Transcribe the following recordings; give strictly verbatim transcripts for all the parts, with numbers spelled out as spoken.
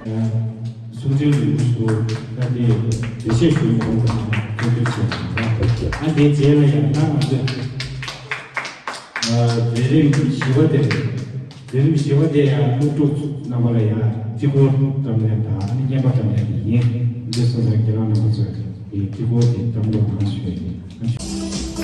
གསུང་འཕྲིན་ལས་ཁུངས་སུ་ད་ལྟའི་འགྲེལ་བཤད་ཞུ་མཁན་དང་བརྩོན་འགྲུས་ཆེ་བ་རེད། ཨ་དེའི་རྗེས་ལ་ཡང་ད་ང་ཚོས་མཛད་རིམ་བཞི་པ་དེ་རེད། མཛད་རིམ་བཞི་པ་དེ་ཡང་སློབ་ཕྲུག་རྣམ་པ་ལ་ཡང་སྤྲི་གོར་བཀྲམ་ཡས་དང་ཨ་ནི་རྔན་པ་བཀྲམ་ཡས་དེ་ཡིན། འདི་སོ་སོའི་ཁྱེད་རང་རྣམ་པ་ཚོས་དེ་སྤྲི་གོར་དེ་བཀྲམ་རོགས་གནང་ཞུ་ཡས་ཡིན།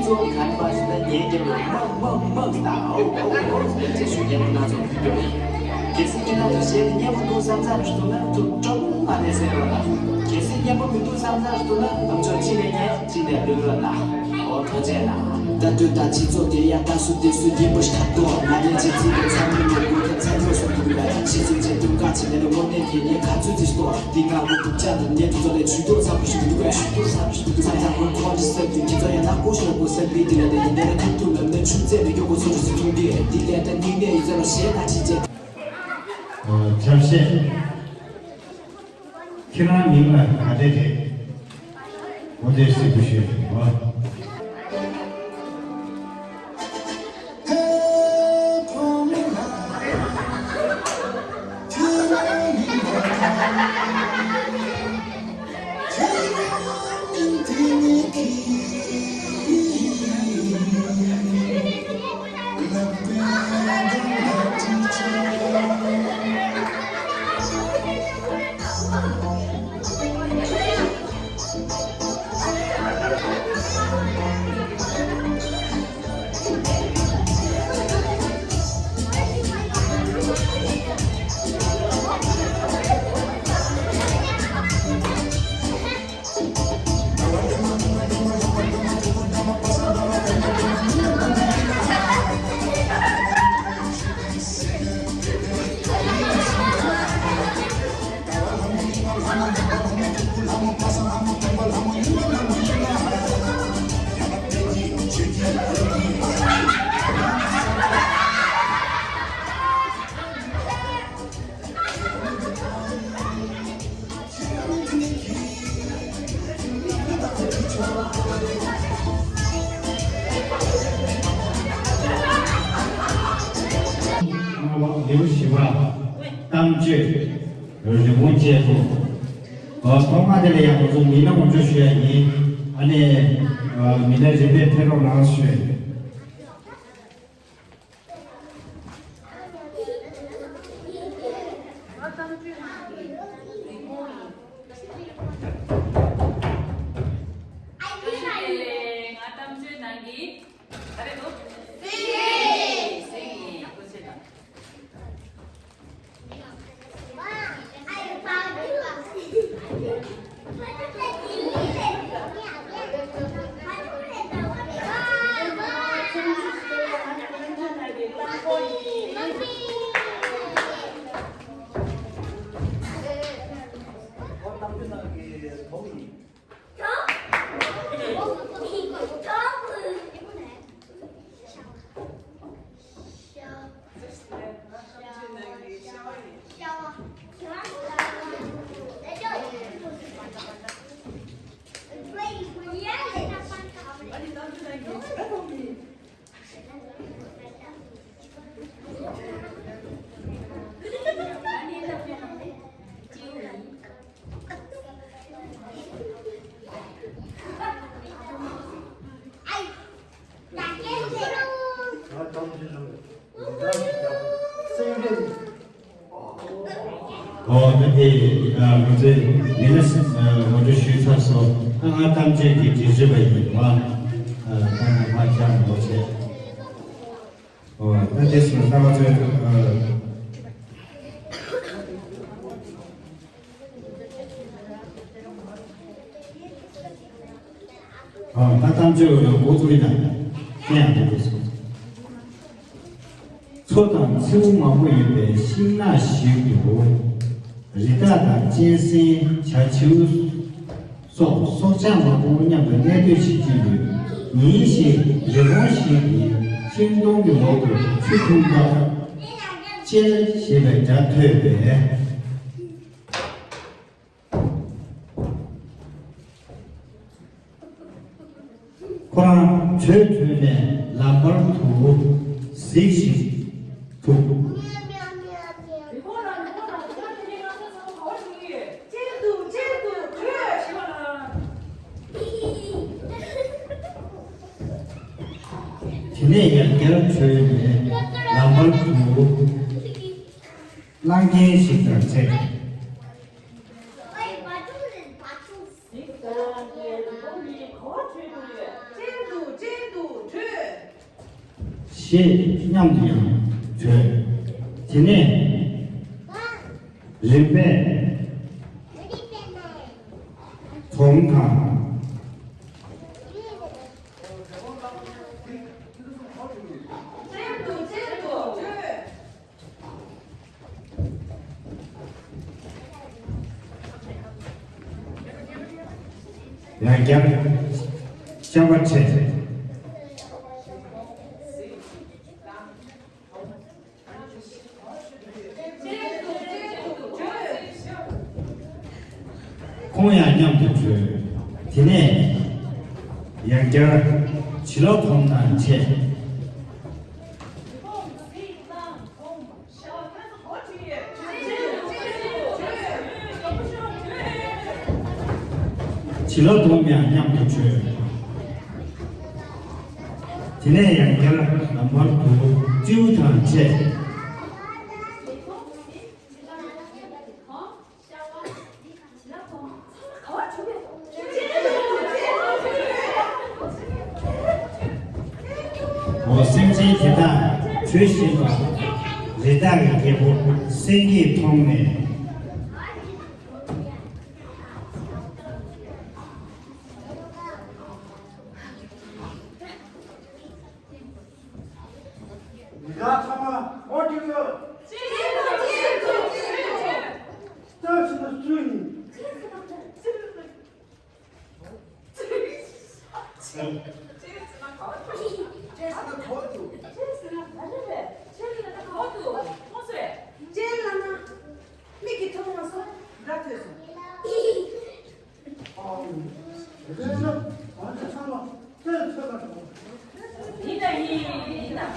གཙོ་བོ་ག་རེ་པ་ཞིག་ན་ཉན་རྒྱབ་ལ་མང་མང་མང་གི་ད་ཨོ་ཨོ་ཨོ་ཟེར་ཅེས་ཞུ་རྒྱབ་ན་ཚོ་གི་རྒྱབ་ཡིན། གལ་སྲིད་ཁྱེད་རང་ཚོ་གཞས་དེ་སྙན་པོ་འདུག་བསམ་ཚར་ཞིག་འདུག་ན་ཐུགས་སྤྲོ་མོ་མ་ནས་ཟེར་རོགས་གནང་། གལ་སྲིད་སྙན་པོ་མི་འདུག་བསམ་ཚར་ཞིག་འདུག་ན་ཨམ་ཅོག་གཅིག་ནས་ཉན་གཅིག་ནས་ལོས་རོགས་གནང་། ཨོ་ཐུགས་རྗེ་གནང་། ད་དུས་ད་སྤྱི་ཚོགས་དེ་ཡང་ད་སུ་དེ་སུ་ཡིན་པ་ཞིག་ཁ་དོག་ང་ལས་ཅི་ཚིག་གི་ཚང་མི་ལས་དགོས་ཀྱང་ཚ་ཚོད་སུ་དུ་ལ་ཕྱི་ཚུལ་ཅན་དུ་དཀའ་ཆེ་ནས་ལ་དངོས་གནས་དེ་ཉེ་ཁ་ཚུལ་ཚིག་སྟོ། འདི་ང་མི་ཐུབ་ཅག་ནི་ཉེ་དུ་ཚོ་ལས་ཇུས་གཏོགས་ཚ་པོ་ཞིག་འདུག་གས། ཇུས་གཏོགས་ཚ་པོ་ཞིག་འདུག་གས། ཚ་ཚ་ངོ་ཁོང་ཅི་སེམས་དུ་ཁྱི་ཚོ་ཡང་ནག་པོ་ཞིག་ལ་གོ་སེམས་པའི་དེ་ལས་དེ་ཡིན་ནས་ཁ་ཐུག་ལམ་ནས་ཆུ་ཚད་ནས་མགྱོགས་པོ་སོ་ཆུ་སི་ཐུང་དེ་འདི་ལས་ད་སྙིང་ནས་ཡིན་ཚེ་རོ་ཞེ་ན་ཅི་བྱེད། ཆབ་ཤེས། ཁྱེད་རང་མིང་ལ་ག་འདྲ་རེད། འོ་དེ་སྲིད་པོ་ཞུས་རེད་བ། ལེའུ་བཞི་པ། གཏམ་བརྗོད། རི་བོང་ཅལ་པོ། ཐོག་མ་དེ་ལ་ཡང་ང་ཚོ་མི་སྣ་ངོ་སྤྲོད་ཞུ་ཡ་ཡིན། ཨ་ནི་མི་སྣ་རིམ་པས་ཕེབས་རོགས་གནང་ཞུ་ཡ་ཡིན། ང་གཏམ་བརྗོད་གནང་གི། ག་རེ་འདུག་སེང་གེ། སེང་གེ། ཡག་པོ་བྱས་ན། ཨོ། ད་དེ་ང་ཚོའི་མི་སྣ་ངོ་སྤྲོད་ཞུས་ཚར་སོང་། ད་ང་གཏམ་བརྗོད་ཀྱི་རྗེས་འཇུག་པ་ཡིན་པ། ད་ང་མ་བཅར་མོ་བྱས། ཨོ། ད་དེ་སོང་ད་ང་ཚོའི། ཨ། ད་གཏམ་བརྗོད་འགོ་བཙུགས་ཡིན་ན། བསྟན་ཡང་འགྲིག་པས་སོ། མཚོ་དང་མཚེའུ་མང་པོ་ཡོད་པའི་ཤིང་ནགས་ཤིག་ཏུ། རི་དྭགས་དང་གཅན་གཟན། བྱ་བྱིའུ་སོགས་སྲོག་ཆགས་མང་པོ་མཉམ་དུ་གནས་སྡོད་བྱེད་ཀྱི་ཡོད། ཉིན་ཞིག་རི་བོང་ཞིག་གིས་ཤིང་སྡོང་གི་འོག་ཏུ་ཆུ་འཐུང་སྐབས། ཅེལ་ཞེས་པའི་སྒྲ་ཐོས་པས། ཁོ་རང་བྲོས་བྲོས་ནས་ལམ་བར་དུ་གཟིག་ཞིང་ཐུག་དེ་ནས་ཡང་བསྐྱར་བྲོས་ནས་ལམ་བར་དུ་གླང་རྒན་ཞིག་དང་འཕྲད། ཞེས་མཉམ་དུ་ཡང་བྲོས། དེ་ནས་རིམ་པས་དོམ་དང་། ཡང་བསྐྱར་བཤམས་པ་འཕྲད། ཁོང་ཡང་མཉམ་དུ་བྲོས། དེ་ནས་ཡང་བསྐྱར་བྱིས་པ་དོམ་དང་འཕྲད། བྱིས་པ་དོམ་ཡང་མཉམ་དུ་བྲོས། དེ་ནས་ཡང་བསྐྱར་ལམ་བར་དུ་སྤྲེའུ་དང་འཕྲད། འོ། སེམས་ཅན་དེ་དག་བྲོས་ཤེས་པ། རི་དྭགས་ཀྱི་རྒྱལ་པོ་སེང་གེས་མཐོང་ནས། མི་དགའ་ཚང་མ་འོ་ཅི་ཡོད། ཅི་ཡོད། ཅི་ཡོད། ཅི་ཡོད། ལྟ་ཞིག་ན་སུ་ཡིན། ཅེས་ཟེར་ན་ག་བ་འདུག་ཅེས་ཟེར་ན་ག་རེ་རེད། ཅེས་ཟེར་ན་ག་བ་འདུག་ཁོང་ཚོས། ཅེས་ལབ་ན། མིག་གིས་མཐོང་མ་སོང་། སྒྲ་ཐོས་སོང་། ཨ། དེ་ཚོ་ང་ཚོ་ཚང་མ་ཅེས་ཐོས་པ་དང་། ཡིན་ད་ཡིན་ཡིན་ད།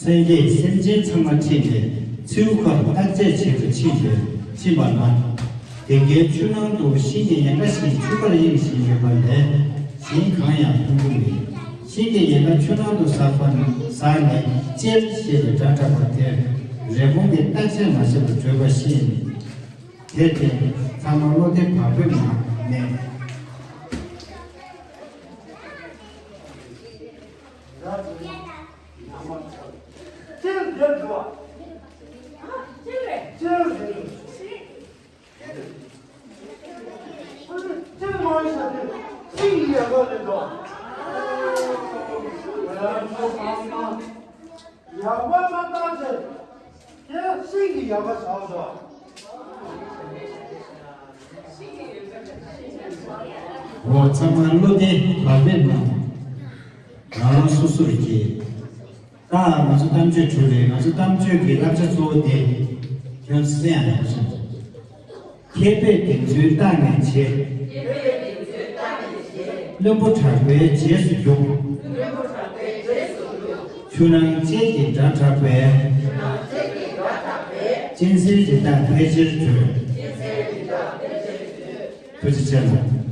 སངས་རྒྱས་སེམས་ཅན་ཚང་མ་ཁྲིད་ནས་མཚེའུ་ཁར་བརྟག་དཔྱད་བྱེད་དུ་ཕྱིན་ཏེ་ཕྱིན་པ་ན། དེ་གའི་ཆུ་ནང་དུ་ཤིང་གི་ཡལ་ག་ཞིག་ཆུ་ཁར་གཡེང་བཞིན་ཡོད་པ་ལས་གཞན་གང་ཡང་མཐོང་གི་མེད། ཤིང་གི་ཡལ་ག་ཆུ་ནང་དུ་ཟགས་པ་ཟགས་ནས་ཅེར་ཞེས་པའི་སྒྲ་གྲགས་པ་དེར་རེ་སྐོང་གིས་བརྟག་དཔྱད་མ་བྱས་པར་བྲོས་པ་ཤེས་ནས། དེར་བརྟེན་ཚང་མ་བློ་བདེ་བག་ཕེབས་ངང་གནས། ཅེར་འདིར་འགྲོ་བ། ཅེར་རེད། ཅེར་རེད། ཅེར་མ་ཡིན་ས་དེ་ཤིང་གི་ཡལ་ག་རེད་འགྲོ། ཡལ་ག་ཚང་མ་ཡལ་ག་མ་བཏགས་ཚེ་དེ་ཤིང་གི་ཡལ་ག་ཆགས་འགྲོ། འོ་ཚང་མ་བློ་བདེ་བག་ཕེབས་ངང་རང་རང་སོ་སོར་གྱིས། ད་ང་ཚོ་གཏམ་བརྗོད་གྲུབ་རེད། ང་ཚོ་གཏམ་བརྗོད་ཀྱི་བསླབ་བྱ་གཙོ་བོ་དེ་ཁྱོད་གསན་ཡག་ཡག་པོ་བྱུང་། མཁས་པས་བདེན་རྫུན་བརྟག་ནས་འབྱེད། བླུན་པོ་གྲགས་པའི་རྗེས་སུ་རྒྱུག་ཆུ་ནང་ཅེར་གྱི་སྒྲ་གྲགས་པས། གཅན་གཟན་རི་དྭགས་ཕལ་ཆེར་བྲོས། ཐུགས་རྗེ་ཆེ་ལ།